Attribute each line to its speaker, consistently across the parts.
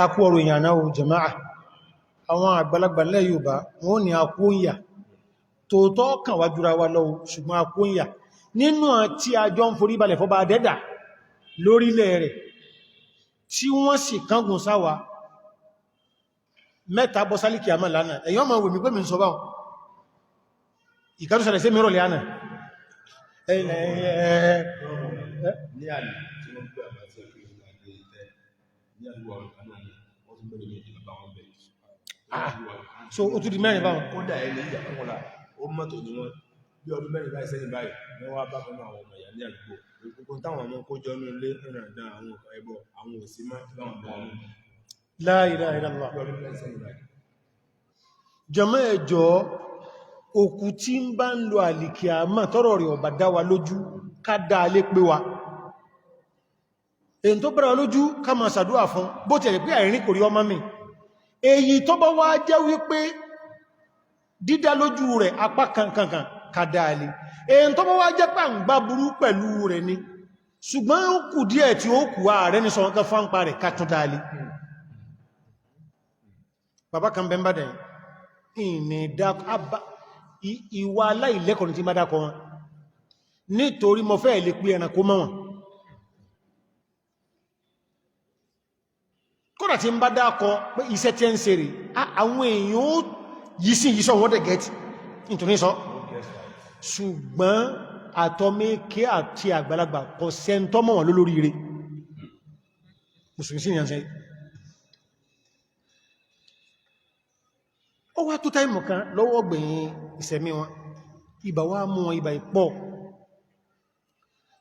Speaker 1: Akú ọrọ̀ èèyàn náà jama'a. Àwọn àgbàlagbà nílẹ̀ Yorùbá wọ́n ní akú òyà tòótọ́ kàn wá jùra wa lọ́wọ́, ṣùgbọ́n akú òyà nínú tí a jọ ń forí balẹ̀ fọba dẹ́dà lórílẹ̀ rẹ̀ tí wọ́n sì kángun sáwà mẹ́ta bọ́ sálíkì àmà lánàá. Ẹ̀yọ́ ma wè mí pé mi ń sọ báwọn ìkàtúsẹ̀lẹ̀ sí mìíràn lẹ́ànà.
Speaker 2: Ní àná tí wọ́n gbé àbá tí ó fi ní ìtẹ́ ní àdúgbò àwọn kan náà ni wọ́n tún mẹ́rin méjì bàbá wọn bẹ̀.
Speaker 1: So ó tún di mẹ́rin báwọn.
Speaker 2: Kódà ẹni ìyà kọ́kọ́lá ó mọ́tò ní wọ́n bí ọdún 4 báyìí sẹ́yìn báyìí ní wọ́n bá kan àwọn ọmọ ìyá ní àdúgbò gbogbo táwọn ọmọ kó jọ ní ilé ìrìnàdá àwọn nǹkan ẹbọ àwọn òsì má láwọn bá wọn.
Speaker 1: La ilaha illallah.
Speaker 2: Bí ọdún 4 sẹ́yìn báyìí.
Speaker 1: Jàmá, ẹjọ́, òkú tí ń bá ń lo àlìkì àmà tọ́rọ̀ rẹ̀ ọ̀bà dá wa lójú, ká dá alé pé wa èyí tó bára lójú, ká máa ṣàdúrà fún bó ti ẹ̀rẹ̀ pé àìrín kò rí ọmọ mi. Èyí tó bá wá jẹ́ wípé dídá lójú rẹ̀ apá kankankan, ká dá alé. Èyí tó bá wá jẹ́ pà ń gbá burú pẹ̀lú rẹ̀ ni, ṣùgbọ́n ó kù díẹ̀ tí ó kù ààrẹ ní sọ̀rọ̀ kan fáńpa rẹ̀, ká tún dá alé. Bàbá kan bẹ́ ń bàdàn ìní ìwà aláìlẹ́kọ̀ọ́ ní tí má dákọ wọn, nítorí mo fẹ́ lè pé ẹranko mọ́ wọn. Kódà tí ń bá dákọ pé iṣẹ́ tí ń ṣe rè, àwọn èèyàn ó yìí sí yìí sọ wọ́n dẹ̀ gẹ́ẹ̀tì nítorí sọ. Ṣùgbọ́n àtọmẹ́kẹ́ àti àgbàlagbà kò sẹ́ntọ́mọ̀ wọn lólórí rẹ̀. Mùsùlùmí sí ìyànṣẹ́ ó wá tó táìmù kan lọ́wọ́ gbẹ̀yìn ìsẹ̀mí wọn, ibà wá mú wọn, ibà ìpọ̀.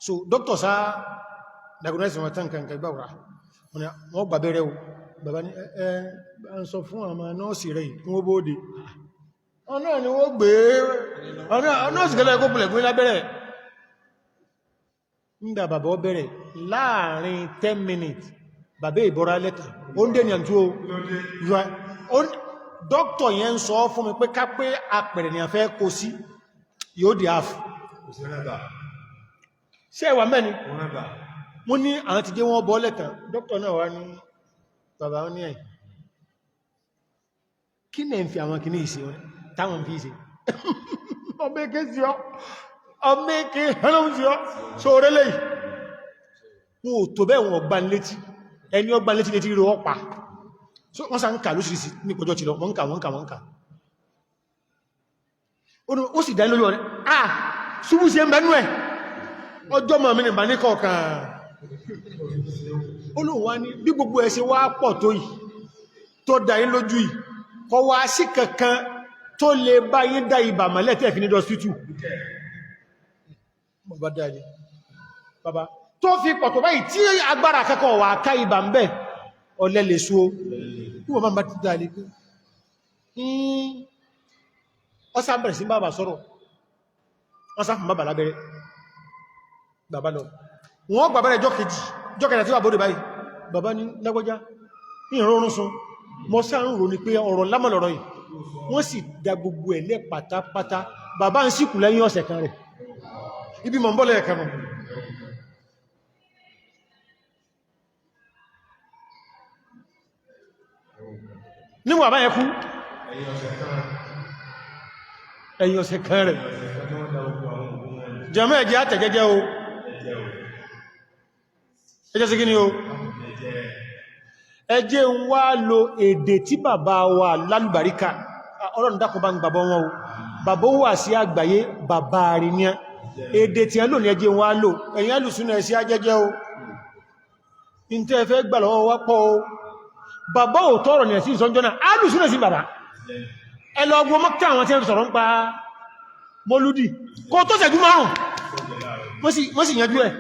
Speaker 1: So doctor sá diagnose wọn tán kankan gbáwàrá wọ́n gbà bẹ̀rẹ̀ o. Bàbá ní ẹ ń sọ fún àwọn nọ́ọ̀sì rẹ̀ wọ́n bóde ọ̀nà ni wọ́n gbé nọ́ọ̀sì gẹ́lẹ́ kó pìlẹ̀ gbé lábẹ́rẹ̀. Nígbà bàbá ó bẹ̀rẹ̀, láàrin 10 minutes bàbá ìbọra lẹ́tà ó ń dé ní àjú o. Dókítà yẹn ń sọ fún mi pé ká pé apẹ̀rẹ̀ ni a fẹ́ kó sí, yóò di half. Ṣé ẹwà mẹ́ni wọ́n ní àwọn ti jẹ́ wọ́n bọ́ lẹ́tàn. Dókítà náà wá ní bàbá ní ẹ̀yìn kí ní ń fi àwọn kìíní ìṣe wọn táwọn fi ṣe ọmọ èké sí ọ, ọmọ èké hẹ́nà sí ọ so orílẹ̀ yìí wọn ò tó bẹ́ẹ̀, wọn ọgbà létí, ẹni ọgbà létí létí rí ọpa. So wọ́n sá ń kà lóṣìṣì ní pọjọ́ ti lọ, wọ́n ń kà, wọ́n ń kà, wọ́n ń kà. Ó sì dá lórí ọ̀rẹ́ ah ṣubú sí ẹmbẹ̀nú ẹ̀ ọjọ́ mọ̀ mí ní ìbá ní kọ̀ọ̀kan. Ó lóun wá ní bí gbogbo ẹ̀ ṣe wá pọ̀ tó yìí tó dá yín lójú yìí, kọ wá sí kankan tó lè bá yín dá ibà mọ́lẹ̀ tẹ́ fi ní dọ́sítù. Bàbá dáadé bàbá tó fi pọ̀ tó báyìí tí agbára akẹ́kọ̀ọ́ wà ká ibà ń bẹ̀ ọlẹ́ lè sú o. Bí wọ́n bá ti dáadé pé ọ sá bẹ̀rẹ̀ sí bàbá sọ̀rọ̀, wọ́n sá fún bàbá lábẹ́rẹ́, bàbá lọ, wọ́n gbà bẹ́rẹ̀ jọ́ kejì, jọ́ kẹta tí wà bóde báyìí, bàbá ní lágbọ́já ní ìrọ̀rùn sun mọ́ sáà ń rò ní pé ọ̀rọ̀ lámọ̀lọ̀rọ̀ yìí. Wọ́n sì da gbogbo ẹ̀ lẹ́ pátápátá. Bàbá ń síkù lẹ́yìn ọ̀sẹ̀ kan rẹ̀. Ibi mọ̀ ń bọ́lẹ̀ ẹ̀kan nù. Níwọ̀n àbáyẹ kú ẹ̀yìn ọ̀sẹ̀ kan rẹ̀. Jẹ́mọ́, ẹ̀jẹ́ àtẹ̀jẹ́jẹ́ o. Ẹjẹ́ sí kí ni o? Ẹjẹ́ ń wá lo èdè tí bàbá wa lálùbáríkà. Ọlọ́run dákun bá ń gbàbọ́ wọn o. Bàbá wà sí àgbáyé, bàbá rí ní èdè tí ẹ lò ní ẹjẹ́ ń wá lò. Ẹ̀yin alùsùnà, ẹ̀sí ajẹ́jẹ́ o. In tẹ́ fẹ́ gbà lọ́wọ́ wá pọ̀ o. Bàbá ò tọ́rọ̀ ní ẹ̀sí ìsọ́njọ́ náà, alùsùnà sí bàbá. Ẹ lọ gbọ́ mọ́kítà àwọn tí ẹ sọ̀rọ̀ ń pa mọ́lúdì kó tó ṣẹ́jú márùn, wọ́n sì yanjú ẹ̀.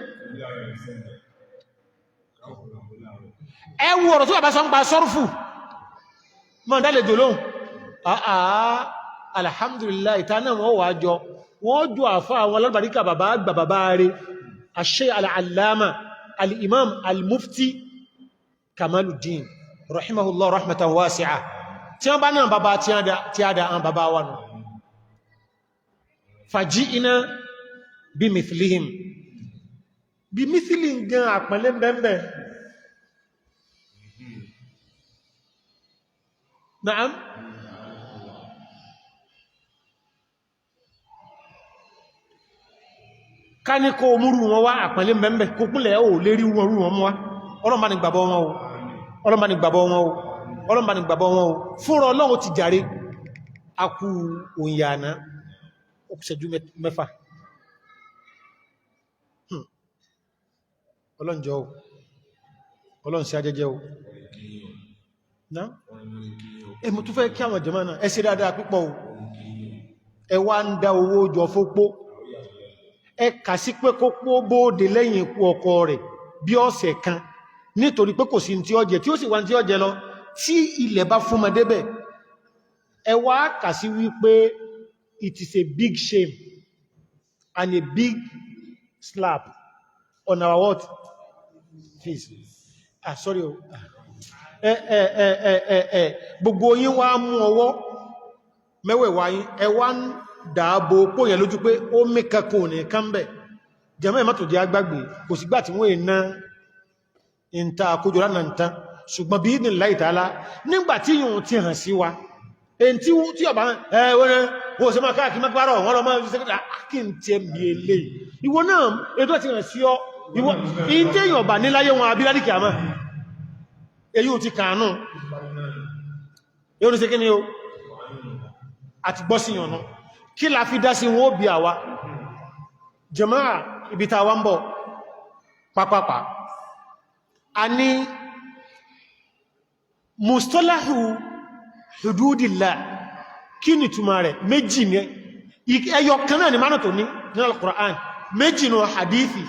Speaker 1: Ẹ wo ọ̀rọ̀ tó bàbá sọ ń pa sọ́rùfù mọ́ dálẹ̀ jò lóhùn. Àà, alhamdulillah, ìta náà wọ́n wà jọ, wọ́n jọ àfá àwọn alábàríkà, bàbá àgbà, bàbá rẹ̀ àṣẹ al'allama al'imam al-mufti Kamaluddin rahimahullah rahmatan wasi'a, tí wọ́n bá náà bàbá tí a dá àwọn bàbá wa nù. Faji'ina bí mithlihim, bí mithlihim gan àpẹẹlẹ́ bẹ́ẹ̀bẹ́. Naam. Ká ní kó múrù wọn wá, àpẹẹlẹ́ mẹ́mẹ́ kó kúnlẹ̀ ó lérí wọn rú wọn mú wá. Ọlọ́mbà ní gbàbọ́ wọn o, ọlọ́mbà ní gbàbọ́ wọn o, ọlọ́mbà ní gbàbọ́ wọn o. Fúnra Ọlọ́run ti jàre. Akú òyànà ó kù 6 ṣẹ́jú. Ọlọ́njọ́ o, Ọlọ́run sí ajẹ́jẹ́ o. Náà ẹmù tó fẹ́ kí àwọn jẹ́mọ́ náà ẹ ṣe dáadáa púpọ̀ o. Ẹ wá ń dá owó jọ fópó, ẹ kà sí pé kó pó bóòdè lẹ́yìn ikú ọkọ rẹ̀ bí ọ̀sẹ̀ kan, nítorí pé kò sí tí ó jẹ, tí ó sì wá tí ó jẹ lọ tí ilẹ̀ bá fún ọmọdé bẹ̀. Ẹ wá kà sí wípé it is a big shame and a big slap on our what face. Ah, sorry o. Ẹ ẹ ẹ ẹ ẹ ẹ gbogbo yín wá mú ọwọ́ mẹ́wẹ̀wá yín, ẹ wá ń dàábò pò yẹn lójú pé ó mẹ́ka kò ní kánbẹ̀. Jẹ́mọ́, ìmọ́tò jẹ́ agbágbé kò sígbà tí wọ́n èèna ìta àkójọ lánàá nǹkan, ṣùgbọ́n bí ní láì tààlá nígbà tí yóò ti hàn sí wa èyí tí ọba ẹwọ́n wọ́n ṣe máa káàkiri mẹ́pàárọ̀ wọ́n lọ máa fi sẹ́kẹ́tà kí n tiẹ̀ mi èlé ìwọ náà ètò ti hàn sí ọ ìwọ ìdí èyàn ọba níláyé wọn abíládìkì àmà èyí ò ti kàánù èyí ò ní ṣe kí ni o àti gbọ́ sí yànnà kí la fi dá sí wọn ó bí àwa. Jàmáà, ibi ta wá ń bọ̀ pápápá, a ní mustalahu hududillah, kí ni túnmà rẹ̀? Méjì ní ẹyọ kan náà ni mánà tó ní ní al-Qur'an, méjì ní hadithi.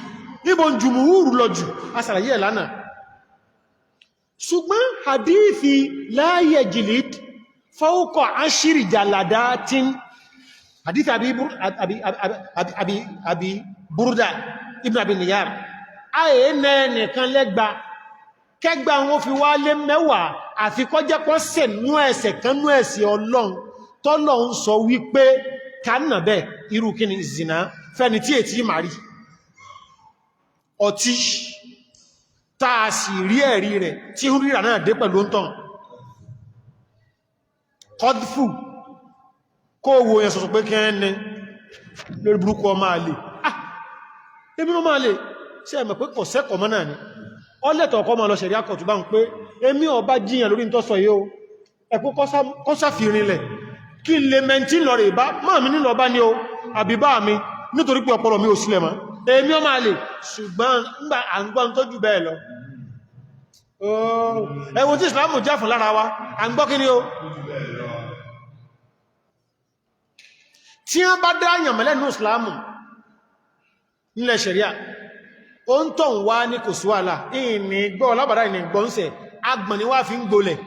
Speaker 1: Níbo jùmúhúrù lọ jù asàlàyé ẹ̀ lánàá, ṣùgbọ́n hadithi la yajlid fawqa ashri jaladatin, hadithi abi Burda ibn Abi Niyar, ayé nẹ́ẹ̀nìkan lẹ́gba kẹgbà wọn fi wá lé 10, àfi kọjẹ́ pọ́ sẹ̀ nú ẹ̀sẹ̀ kan nú ẹ̀sẹ̀ Ọlọ́run tọ́lọ̀ ń sọ wípé kánà bẹ́. Irú kí ni? Zina fẹ́ni tí ètí màrí, ọtí táa sì rí ẹ̀rí rẹ̀ tí ń ríra náà dé pẹ̀lú ń tàn, kọdfù kó wo yẹn sọ̀sọ̀ pé kí ẹni lórí burúkú ọmọ àlè. Ah, ebi mọ́ máa lè ṣe ẹ̀mọ̀ pé kò sẹ́kọ̀ọ́ mọ́ náà ni ọlẹ́tọ̀ ọkọ́ máa lọ ṣẹ̀rí àkọ̀tù bá ń pé èmi ọba jíyàn lórí tó sọ yìí o, ẹ̀kú kọ́sáfìrinlẹ̀ kí n lè mẹ́ntí lọ rẹ̀ bá máa mi nílọ bá ní o àbí bá mi, nítorí pé ọpọlọ mi ò sílẹ̀ mọ́, èmi ọmọ àlè. Ṣùgbọ́n ńgbà à ń gbọ́n tó jù bẹ́ẹ̀ lọ, ẹwọ́n tí Ìsìlámù já fún lára wa, à ń gbọ́ kí ni o tí wọ́n bá dá àyàn mẹ́lẹ̀ ní Ìsìlámù nílẹ̀ ṣẹ̀ríà, ó ń tọ̀ wá ní kò sí wàhálà, ìní gbọ́ lábàdá, ìní gbọ́ ń sẹ̀ agbọ̀n ni wá fi ń gbolẹ̀,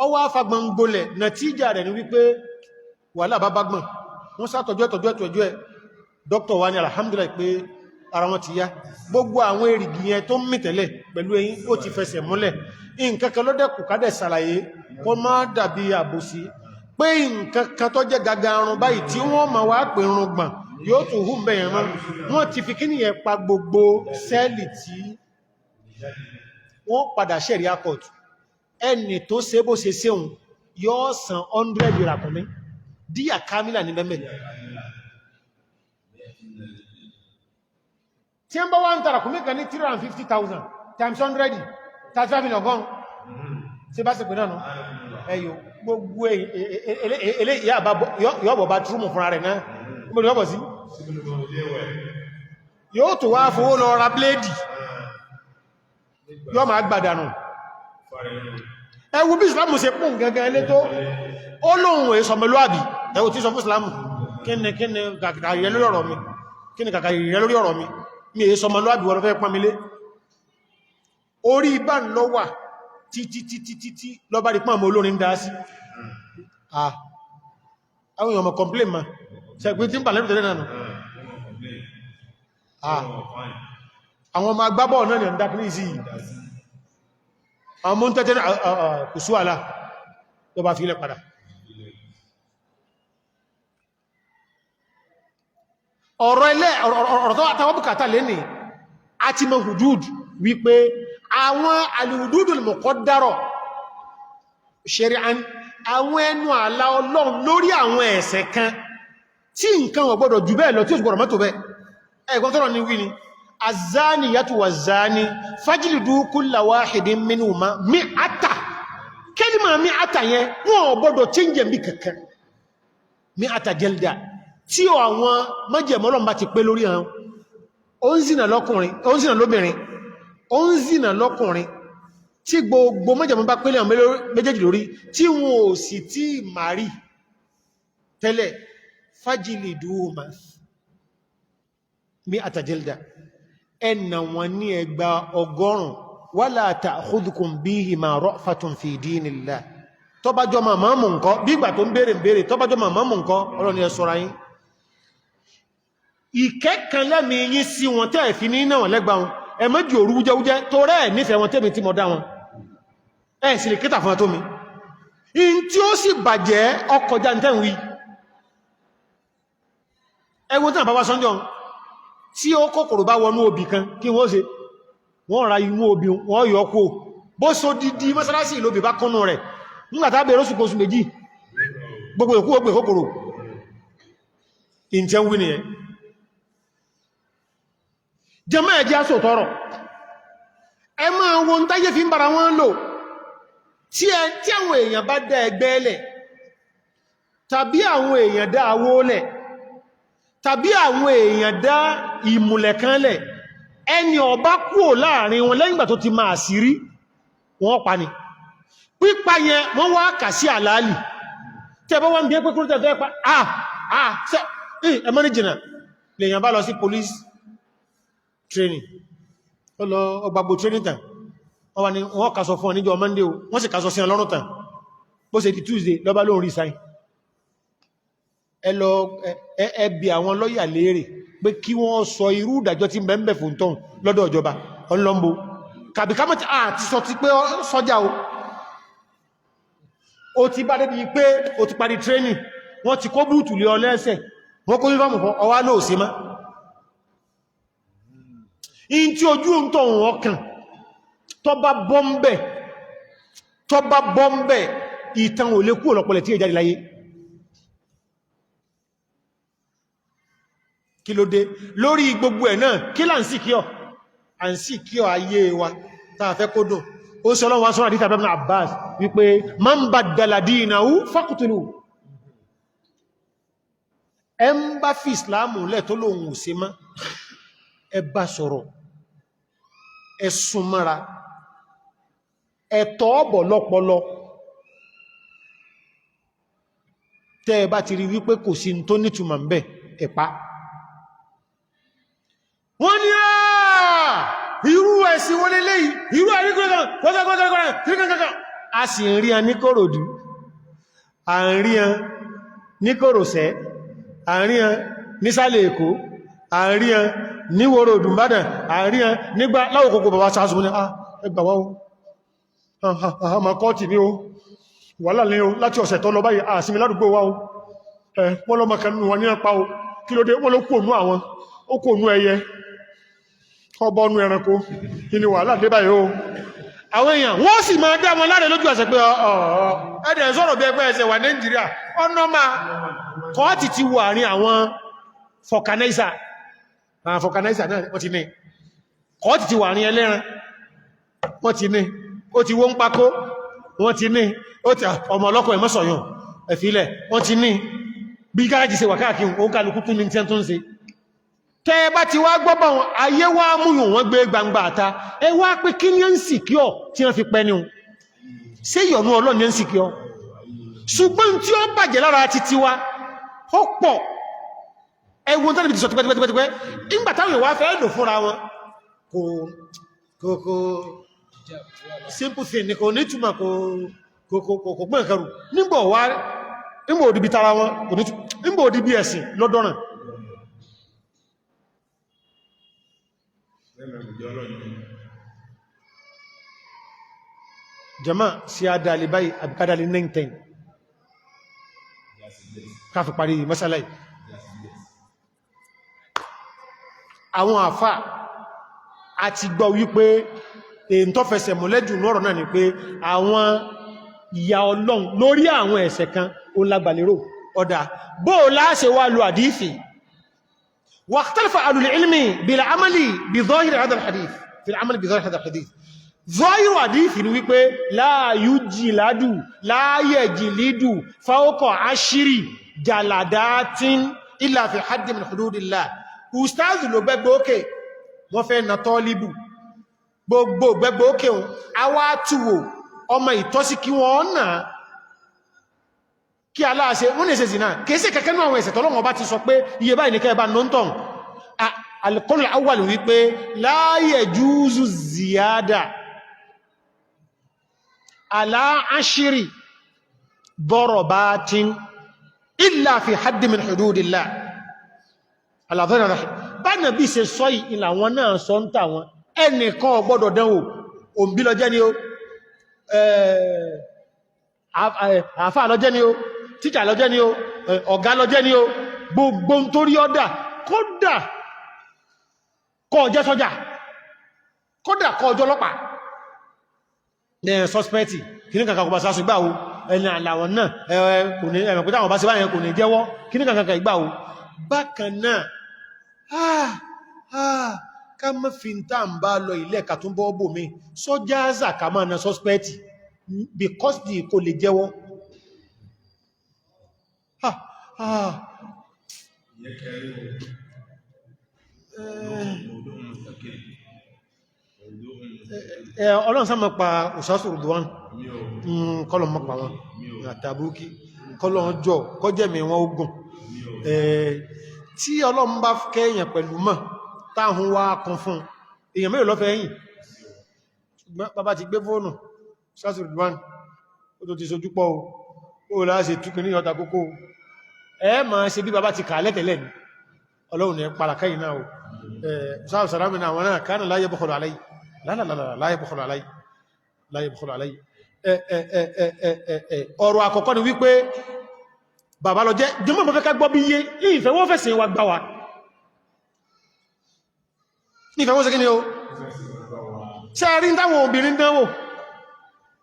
Speaker 1: ọwọ́ afagbọ̀n gbolẹ̀. Nàtíjà rẹ̀ ni wípé wàhálà bá bá gbọ̀n wọ́n sátọ̀jú ẹ̀tọ̀jú ẹ̀tọ̀jú ẹ̀. Dókítà wá ní alhamdulillah pé ara wọn ti yá, gbogbo àwọn èrìgì yẹn tó ń mì tẹ́lẹ̀ pẹ̀lú eyín ó ti fẹsẹ̀ múlẹ̀. Nǹkan kan lọ́dẹ̀kù kádẹ̀ ṣàlàyé kó má dàbí àbòsí pé nǹkan kan tó jẹ́ gaga arun báyìí tí wọ́n máa wá pè run gbọ̀n yóò tún hù bẹ́yẹn mọ́. Wọ́n ti fi kíní yẹn pa gbogbo sẹ́ẹ̀lì tí wọ́n padà ṣẹ̀rí akọ̀tù. Ẹni tó ṣe bó ṣe ṣeun yóò san 100 ìràkúnmí, díyà kámílà ní mẹ́mẹ́. Tí ń bá wá ń tàràkúnmí kan ní 350,000 times 100, 35 million gan ṣe bá ṣe pè náà ẹyọ gbogbo ilé yọ́bọ̀ bá túrùmù fúnra rẹ̀ náà níbo ni yọ́bọ̀ sí, yóò tó wá fowó lọ ra bléèdì, yọ́ máa gbàdànù. Ẹ wo bí Ìsìlámù ṣe pún gangan ilé tó ó lóhun èso ọmọlúàbí. Ẹ wo tí sọ fún Ìsìlámù, kíni kíni kàkà ìrẹ́ lórí ọ̀rọ̀ mi, kíni kàkà ìrẹ́ lórí ọ̀rọ̀ mi, mi èso ọmọlúàbí, wọ́n fẹ́ pọ́n mi lé. Orí ibá ń lọ wà títí títí títí lọ́bá rí pọ́n mọ́ olórin dá sí. Ah, àwọn èèyàn mọ̀ complain ma ṣe pé tí ń bà lẹ́rù tẹ́lẹ̀ náà. Ah, àwọn ọmọ agbábọ̀ náà ni ọ̀dá kìí sí àwọn mọ́ ń tẹ́tẹ́ kò sú àlá tó bá fi ilẹ̀ padà. Ọ̀rọ̀ ilẹ̀ ọ̀rọ̀ tó àtàwọn bùkátà lé ní àti mọ̀ hudud wípé àwọn al-hududul muqaddara shari'an. Àwọn ẹnu àlà Ọlọ́run lórí àwọn ẹ̀ṣẹ̀ kan tí nǹkan ò gbọ́dọ̀ jù bẹ́ẹ̀ lọ, tí ó sì gbọ́dọ̀ mọ́tò bẹ́ẹ̀. Ẹ̀gbọ́n tọ́rọ ní wí ni azani yàtù wà zani fajlidu kulla wahidin minhuma mi'ata. Kẹ́lìmà mi'ata yẹn, wọ́n ò gbọ́dọ̀ change bí kankan. Mi'ata jalda, tí àwọn májẹ̀mọ́ bá ti pé lórí àwọn, ó ń zìnà lọ́kùnrin, ó ń zìnà lóbìnrin, ó ń zìnà lọ́kùnrin, tí gbogbo májẹ̀mọ́ bá pélé àwọn méjèèjì lórí, tí wọn ò sì tí màrí tẹ́lẹ̀, fajliduhuma mi'ata jalda, ẹnà wọn ní ẹgbà 100. Wala ta'khudhukum bihima ra'fatun fi dinillah. Tọ́bájọ́ máa mú nǹkan bí ìgbà tó ń béèrè ń béèrè, tọ́bájọ́ máa mú nǹkan, Ọlọ́ni ẹ ṣọ́ra yín. Ìkẹ́kàn lẹ́mí yín sí wọn tẹ́ fi ní náà lẹ́gbà wọn, ẹ méjì òru wújẹ́wújẹ́ tó rẹ̀ nífẹ̀ẹ́ wọn tẹ́mi tí mọ̀ dá wọn, ẹ sì lè kíta fún ẹ tó mi in tí ó sì bàjẹ́ ọkọjá ní tẹ́wì. Ẹwọ́n tí àbábá sọ́njọ́, tí ó kòkòrò bá wọnú obì kan, kí wọ́n ṣe? Wọ́n ra imú obì, wọ́n yọ kó bó so dídí mọ́sálásí ìlóbì bá kúnnú rẹ̀ nígbàtà bẹ̀rẹ̀ oṣù kóṣù méjì, gbogbo ìkú ó gbé kòkòrò. Ìntẹ́ ń wí nìyẹn. Jẹmọ́, ẹ̀jẹ́ aṣò tọrọ, ẹ máa wo ń táyé fi ń bára wọn lò. Tí àwọn èèyàn bá dá ẹgbẹ́ lẹ̀, tàbí àwọn èèyàn dá awó lẹ̀, tàbí àwọn èèyàn dá ìmùlẹ̀ kan lẹ̀, ẹni ó bá kúrò láàrin wọn lẹ́yìn ìgbà tó ti máa sírí, wọ́n pa ni. Pípa yẹn, wọ́n wá kà sí àlàálì. Tẹ́ bá wọ́n bí ẹ pé kúrò tẹ́ fẹ́ pa, ah ah, ṣe ẹmọ́ ní jìnà lèyàn bá lọ sí police training, ó lọ ọgbàgbò training tàn, wọ́n wá ní wọ́n kàsọ fún ọ níjọ́ Monday o, wọ́n sì kàsọ sí ọlọ́run tàn. Bó ṣe di Tuesday, lọ́bá lóhun resign. Ẹ lọ ẹ bi àwọn lọ́yà léèrè pé kí wọ́n sọ irú ìdájọ́ tí mẹ́mẹ́ fún tán lọ́dọ̀ ìjọba ọlọ́mbó kàbí kámọ́tí àti sọ ti pé sọ́jà o. Ó ti bá débi pé ó ti parí training, wọ́n ti kó búùtù lé ọ lẹ́sẹ̀, wọ́n kó yúfàmù fún ọwá lóòsí mọ́ in tí ojú ń tọ̀ wọ́n kàn. Tọ́ bá bọ́m̀bẹ̀, tọ́ bá bọ́m̀bẹ̀, ìtàn ò lè kú ọ̀lọ̀pọ̀lẹ̀ tí ìjáde láyé. Kí ló dé lórí gbogbo ẹ̀ náà? Kí là ń sì kí ọ à ń sì kí ọ ayé wa tàà fẹ́ kó dùn? Ó sọ lọ́wọ́ sọ́rọ̀ àdíta Ibn Abbas wípé man baddala dinahu faqtuluhu. Ẹ ń bá fi ìsìláàmù lẹ̀ tó lóhun ò ṣe mọ́, ẹ bá sọ̀rọ̀, ẹ súnmọ́ra, ẹ tọ́ ọ̀bọ̀ lọ́pọlọ. Tẹ́ ẹ bá ti rí wípé kò sí tó nítumọ̀ ń bẹ, ẹ̀pá wọ́n ní àà irú ẹ̀sìn wọlé léyìí, irú àríkúrẹ́kan. A sì ń rí ẹ ní Kòròdú, à ń rí ẹ ní Kòròsẹ́, à ń rí ẹ nísàlẹ̀ Èkó, à ń rí ẹ ní Wòrò Òdùnbádàn, à ń rí ẹ nígbà láwòkòkò bàbá sásùn ní ẹgbà wá o, àmà kọ́ọ̀tì ní o, wàhálà ní o. Láti ọ̀sẹ̀ tó lọ báyìí, àsinmi ládùúgbò wá o. Wọ́n lọ́mọ kan nínú wọn ní apá o. Kí ló dé? Wọ́n ló kú ònú àwọn, ó kú ònú ẹyẹ, ọbọ̀ ọnú ẹranko kí ni wàhálà dé báyìí o. Àwọn èèyàn wọ́n sì máa dá wọn láre lójú ẹsẹ̀ pé ẹ̀dẹ̀ sọ̀rọ̀ bí ẹgbẹ́ ẹsẹ̀ wà Nàìjíríà ọ̀nà máa kọ́ọ̀tì ti wà ní àwọn fọ̀kanáísà, àwọn fọ̀kanáísà náà wọ́n ti ní kọ́ọ̀tì ti wà ní ẹlẹ́ran, wọ́n ti ní ó ti wó ń pákó, wọ́n ti ní ó ti ọmọ ọlọ́kọ̀ ìmọ́sọ̀yàn ẹ̀fílẹ̀, wọ́n ti ní bí gáàjì ṣe wà káàkiri. Ó kálukú tún ní tí tó ń ṣe. Tẹ́ bá ti wá gbọ́bọ̀ wọn, ayé wá múyùn wọ́n gbé gbangba àta. Ẹ wá pé kí ní ń sì kí ọ tí wọ́n fi pẹ́ ní un ṣé ìyọ̀nú Ọlọ́run ní ń sì kí ọ? Ṣùgbọ́n tí ó bàjẹ́ lára títí wa ó pọ̀. Ẹwọ́n tánàbí ti sọ tipẹ́tipẹ́tipẹ́ nígbà táwọn ìwà fẹ́ lò fúnra wọn, kò kò kò simple thing ni, kò ní túmọ̀, kò kò kò kò gbọ́n kẹrù nígbà wá, nígbà òdìbí tara wọn kò ní túmọ̀, nígbà òdìbí ẹ̀sìn lọ́dọ́ràn. Jama sí adàlì báyìí àbíkádàlì 9-10 káfí parí masala yìí? Àwọn àfà àti gbọ́ wípé èyí tó fẹsẹ̀ múlẹ́jù lọ́rọ̀ náà ni pé àwọn Ìyà Ọlọ́run lórí àwọn ẹ̀ṣẹ̀ kan ó lágbàlérò. Ọ̀dà bó láṣẹ wá lo àdífì? واختلف أهل العلم بالعمل بظاهر هذا الحديث، في العمل بظاهر هذا الحديث. ظاهر حديث ni wípé لا يجلد، لا يجلد فوق 10 جلدات إلا في حد من حدود الله. Ustaz ló gbẹ́gbẹ́ òkè, wọ́n fẹ́ na tọ́líbù gbogbo gbẹ́gbẹ́ òkè wọn, a wá túwò ọmọ ìtọ́sí kí wọ́n náà kí aláàṣẹ wọ́n lè ṣe zìnà. Kìí sí kẹ́kẹ́ ní àwọn ẹ̀ṣẹ̀ tọ́lọ́wọ́n bá ti sọ pé iye báyìí ní kẹ́ẹ̀bá nọ́ntọ̀n. Al-qawl al-awwal wípé la yajuzu ziyada ala ashiri darabatin illa fi haddi min hududillah. Bánà bí ṣe sọ ìlà wọn náà sọ ń tà wọn, ẹnìkan ò gbọ́dọ̀ dánwò. Òǹbí lọ jẹ́ ni ó, àfáà lọ jẹ́ ni ó, tíjà lọ jẹ́ ni ó, ọ̀gá lọ jẹ́ ni ó, gbogbo ń torí ọ́dà, kódà kó jẹ́ sọ́jà, kódà kó jẹ́ ọlọ́pàá ní suspect kìní kankan kò bá sásù ìgbàwo ẹni àlàwọ̀ náà kò ní ẹ̀mẹ̀ pẹ̀lú àwọn bá sí báyẹn kò ní jẹ́wọ́ kìní kankan ìgbàwo. Bákan náà, ká mọ́ fi ń tàà ń bá lọ ilẹ̀ kà tún bọ́ bò mí sọ́jà ká máa na suspect because the kò lè jẹ́wọ́. Ah, ah.
Speaker 2: Ìyẹn kẹrin o. موضوع مستقل، موضوع مستقل.
Speaker 1: Ọlọ́run sá mọ́ pa òṣàṣù Rùdùwán.
Speaker 2: Mi ò
Speaker 1: Kọlọ̀ mọ́ pa wọn àtàbúkí, kọlọ̀ jọ kọjẹ̀mí wọn ogun.
Speaker 2: Mi ò
Speaker 1: Tí Ọlọ́run bá kẹ́yàn pẹ̀lú mọ̀ táhun wá kan fún èèyàn mẹ́rin lọ́fẹ́ yìí, ṣùgbọ́n bàbá ti gbé fóònù òṣàṣù Rùdùwán, ó tó ti sojú pọ̀ ó láṣẹ túnkì ní ọta kókó ẹ máa ṣe bí bàbá ti kà lẹ́tẹ̀lẹ́ ní. Ọlọ́run ní parakẹ́yìn náà o. Ṣáà sàrámì náà, wọn náà kánà láyé bọ́kọ̀lọ̀ aláyé lálàlàlà láyé bọ́kọ̀lọ̀ aláyé láyé bọ́kọ̀lọ̀ aláyé. Ọ̀rọ̀ àkọ́kọ́ ni wípé bàbá lọ jẹ́ jẹmọ́ mọ́ fẹ́ ká gbọ́ bí yé ìfẹ́ wọ́n fẹ̀sìn wa gbá wa ní ìfẹ́ wọ́n ṣe kí ni o ṣe rí táwọn obìnrin dánwò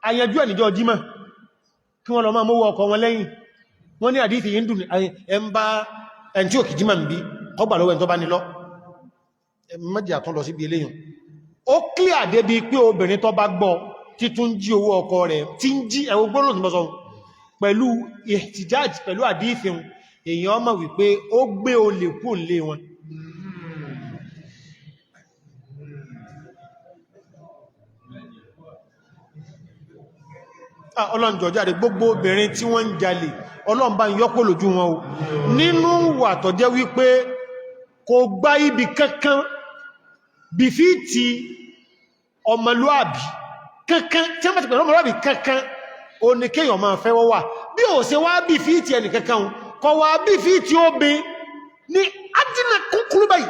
Speaker 1: àyànjú ẹ̀ níjọ́ jímọ̀ kí wọ́n lọ máa mówó ọkọ wọn lẹ́yìn. Wọ́n ní àdífì yìí ń dùn ẹ ń bá ẹn tí ò kì jímọ̀ ń bí kọgbà lọ́wọ́ ẹn tó bá ní lọ mẹ́jì àtún lọ síbi eléyìn. Ó clear débi pé obìnrin tó bá gbọ́ títún jí owó ọkọ rẹ̀ tí ń jí ẹwọ gbọ́nà tí mọ́ sọ pẹ̀lú ihtijaj pẹ̀lú àdífì èèyàn mọ̀ wípé ó gbé olè kú lé wọn. Ọlọ́njọ́ jáde, gbogbo obìnrin tí wọ́n ń jalè, Ọlọ́run bá ń yọ́pọ̀ lójú wọn o. Nínú wà tó jẹ́ wípé kò gbá ibi kankan bí fi ti ọmọlúàbí kankan tí wọ́n bá ti pẹ̀lú ọmọlúàbí kankan o ní kéèyàn máa fẹ́ wọ́wà bí ò ṣe wá bí fi ti ẹnì kankan kọ wá bí fi ti obìn ní adínà kúkúrú báyìí.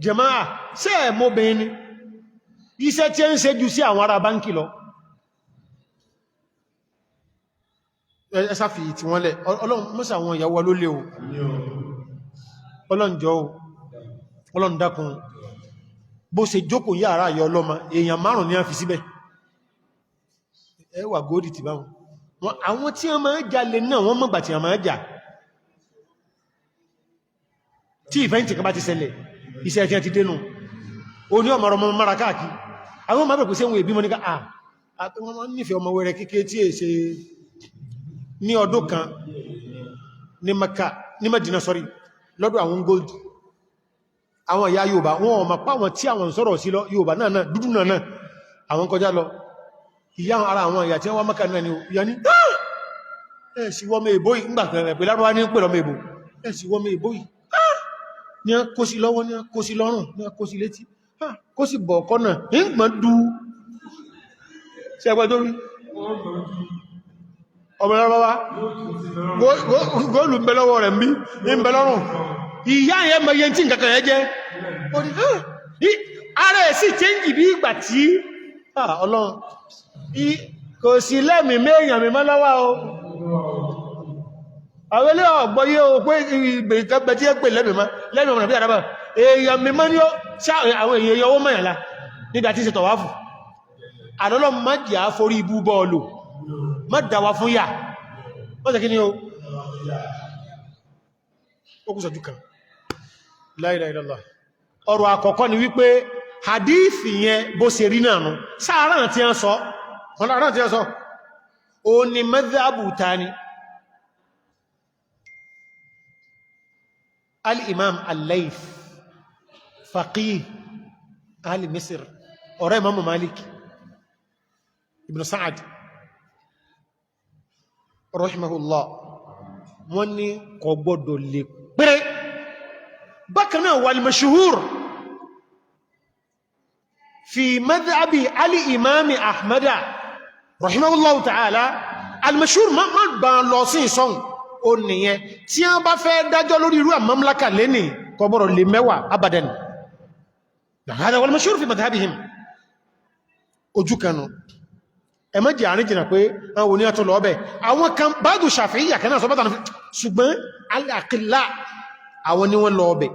Speaker 1: Jàmáà, ṣé ẹ̀ mọ́bìnrin ni iṣẹ́ tí ń ṣe jù sí àwọn ará báńkì lọ? Ẹsá fi tí wọ́n lẹ̀. Ọlọ́run mọ́sí àwọn ìyàwó ló lé o. Ọlọ́run jọ̀ọ́ o, Ọlọ́run dákun. Bó ṣe jókòó yàrá àyọ ọlọ́mọ èèyàn márùn ní a fi síbẹ̀ ẹwà góòdì ti báwọn. Àwọn tí wọ́n máa jalè náà, wọ́n mọ̀gbà tí wọ́n máa jà. Tí ìfẹ́ǹtì kan bá ti ṣẹlẹ̀, iṣẹ́ tí wọ́n ti dénú o ní ọmọ ọmọ mara káàkiri. Àwọn ọmọ bẹ̀rẹ̀ pé wọ́n èbí mọ́ ní ká wọ́n nífẹ̀ẹ́ ọmọ wẹrẹ kékeré tí è ṣe. Ní ọdún kan ní Maka, ní Madina, sorry, lọ́dọ̀ àwọn gold, àwọn ìyá Yorùbá wọn ọmọ páwọn tí àwọn sọ̀rọ̀ sí lọ Yorùbá náà náà dúdú náà náà àwọn kọjá lọ. Ìyá ara àwọn ìyá tí wọ́n wá Maka náà ni ìyá ní ẹ̀ sí wọ́n mẹ́ ìbò yìí ńgbà pẹ̀lẹ̀ lárúwá ní pẹ̀lọ mẹ́ ìbò ẹ̀ sí wọ́n mẹ́ ìbò yìí ní kó sí lọ́wọ́, ní kó sí lọ́rùn, ní kó sí létí, kó sì bọ̀ ọ̀kọ́ náà ń gbọ́n dú sí ẹgbẹ́ tó rí ọmọ lọ́wọ́ góòlù ń bẹ lọ́wọ́ rẹ̀ ń bí ń bẹ lọ́rùn. Ìyá yẹn mọ iye tí nǹkan kan yẹn jẹ́. Ara ẹ̀ sì change bí ìgbà tí Ọlọ́run kò sí lẹ́mìí méèyàn mi mọ́ lọ́wọ́ o. Àwọn ilé ọ̀gbọ́ yé o pé ìbèrè kan bẹ tí ẹ pè lẹ́mìí mọ́ lẹ́mìí ọmọ nàbí àdábà èèyàn mi mọ́ ní ó ṣá àwọn èèyàn yọwọ́ mọ̀yànlá nígbà tí ń ṣe tọ̀wáfù. Àlọ́lọ́ má jẹ́ àforí ibú bọ́ọ̀lù, má dáwà fún yà. Wọ́n tẹ́ kí ni o? Ó kú sọ̀jú kan. La ilaha illallah. Ọ̀rọ̀ àkọ́kọ́ ni wípé hadithi yẹn bó ṣe rí náà nù. Sáàrán tí a sọ, ọ̀nà tí a sọ, ó ní madhhabu tani. Al-Imam Al-Layth, faqih ahli Misr, ọ̀rẹ́ Imam Malik ibn Sa'ad rahimahullah, wọ́n ní kò gbọ́dọ̀ lè pẹ́rẹ́. Bákan náà wal mashhur fi madhhabi al-imam Ahmada rahimahullah ta'ala, al-mashhur ma gbà lọ sí ìsọ́n ó nìyẹn. Tí wọ́n bá fẹ́ dájọ́ lórí irú àmọ́mláka lẹ́nì, kò gbọ́dọ̀ lè 10 abadan. Hada wal mashhur fi madhhabihim. Ojú kanu ẹmọ́jì àárín jìnà pé àwọn oní àtọ́ lọ́ọ̀bẹ̀ àwọn kan báàdù Ṣàfi'íyà kan náà sọ bátà, ṣùgbọ́n al-aqilla àwọn ni wọ́n lọ́ọ̀bẹ̀.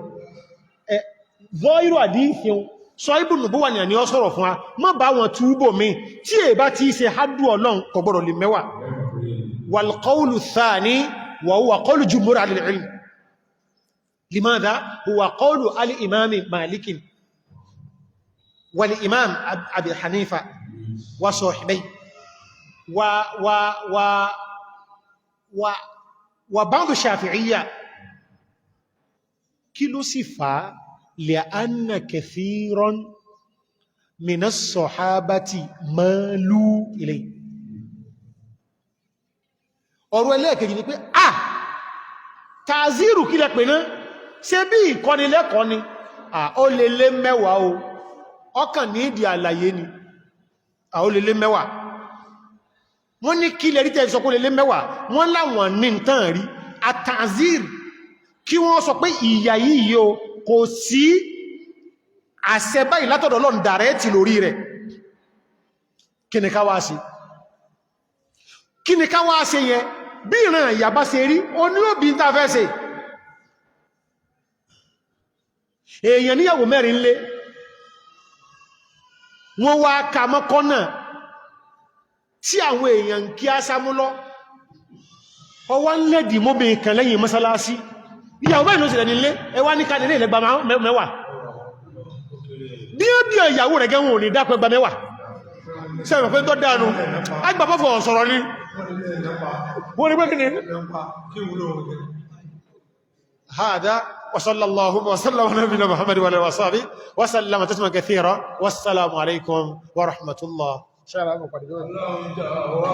Speaker 1: Zọ́írò àdífin sọ ibùn nùbúwà ní àní ọ sọ̀rọ̀ fún wa, má bá wọn túbò mi tí è bá ti ṣe hádù Ọlọ́run, kò gbọ́dọ̀ lè 10. Wal qawlu thani wa huwa qawlu jumhur ahli al-ilm. Limadha huwa qawlu al-imam Malik wal imam Abi Hanifa wa sahibihi wa wa wa wa wa ba'd Shafi'iyya. Kí ló sì fà á? Li'anna kathiran mina as-sahabati malu ilay. Ọ̀rọ̀ ẹlẹ́ẹ̀kejì ni pé ah, tàzírù kí lẹ pè náà? Ṣe bí ìkọ́nilẹ́kọ́ ni? À ó lè lé 10 o, ọkàn ní ìdí àlàyé ni. À ó lè lé 10. Wọ́n ní kí lẹ rí tẹ́ sọ kó lè lé 10? Wọ́n láwọn ní tán rí àtàzír, kí wọ́n sọ pé ìyà yìí o, kò sí àṣẹ báyìí látọ̀dọ̀ Ọlọ́run dàrẹ́ẹ̀tì lórí rẹ̀. Kí ni ká wá ṣe? Kí ni ká wá ṣe yẹn? Bí ìran ìyà bá ṣe rí o ní òbí ń tàfẹ́ ṣe. Èèyàn níyàwó 4 lé, wọ́n wá ka mọ́kọ́nà tí àwọn èèyàn kí á sámúlọ́, ọwá ń lẹ́dì mọ́bìn kan lẹ́yìn mọ́sálásí. Ìyàwó mẹ́rin ló sì rẹ̀ nílé, ẹwà ní ká nílé ìlẹ́gbà 10. Bí ó bí ìyàwó rẹ̀ gẹ́wọ̀n ò ní dápẹ́ gba 10. Sẹ́wọ̀n pé tó dánú agbàbọ́fọ̀ sọ̀rọ̀ ní wọ́n ní pé kí ni. هذا وصلى الله وسلم على نبينا محمد وعلى اله وصحبه وسلم تسليما كثيرا، والسلام عليكم ورحمة الله.
Speaker 2: Ọlọ́run jọ̀wọ́.